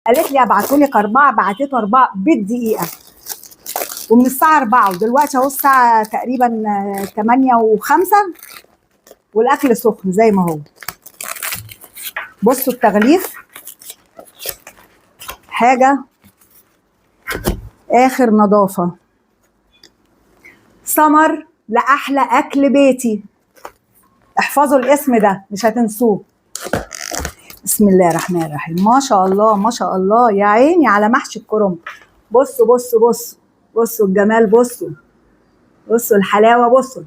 قالت لي ابعتهولك 4، بعتته 4 بالدقيقة، ومن الساعة 4 ودلوقتي اهو الساعة تقريبا 8:05، والاكل سخن زي ما هو. بصوا التغليف حاجة اخر نظافة. سمر لاحلى اكل بيتي، احفظوا الاسم ده مش هتنسوه. بسم الله الرحمن الرحيم. ما شاء الله ما شاء الله، يا عيني على محشي الكرنب. بصوا بصوا بصوا بصوا الجمال، بصوا بصوا الحلاوة، بصوا.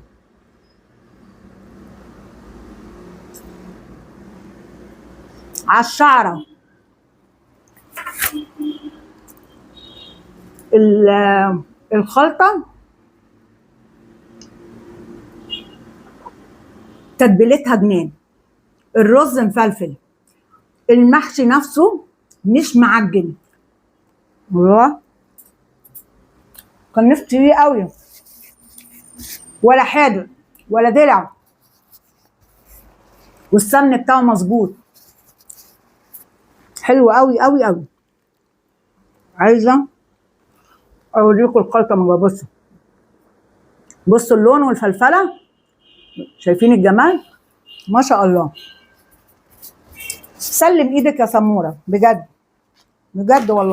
على الشعرة. الخلطة تتبيلتها جنان، الرز مفلفل، المحشي نفسه مش معجن. الله، كان نفسي فيه قوي، ولا حادق ولا دلع، والسمن بتاعه مظبوط، حلو قوي قوي قوي. عايزه اوريكم الخلطة من جوه. بصوا بصوا اللون والفلفله، شايفين الجمال؟ ما شاء الله. سلم ايدك يا سمورة، بجد بجد والله.